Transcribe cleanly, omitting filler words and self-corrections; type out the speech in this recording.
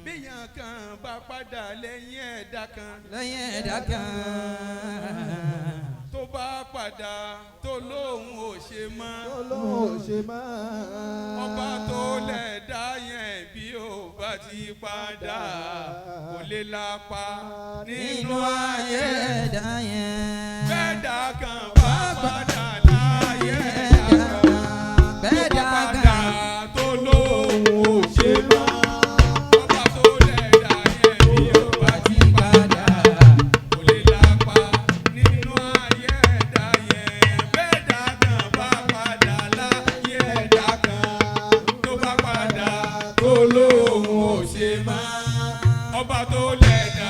Bíyàn kan bá padà lẹ́yìn ẹ̀dá kan, lẹ́yìn ẹ̀dá kan, tó bá padà tó lóun ò ṣe mọ́, Olóhùn ò ṣe mọ́. Ọba tó lẹ̀dá yẹn, bí ó bá ti padà, kò lè lápa nínú nínú ayé ayé. Ẹ̀dá yẹn. Bẹ́ẹ̀dá kan bá padà láyé ẹ̀dá kan, tó bẹ́ẹ̀dá bá padà kan tó lóun ò ṣe mọ́, ọba tó lẹ̀dá yẹn, bí ó bá ti padà, kò lè lápa nínú ayé ẹ̀dá yẹn. Bẹ́ẹ̀dá kan bá padà láyé ẹ̀dá kan, tó bá padà tó lóun ò ṣe mọ́, ọba tó lẹ̀dá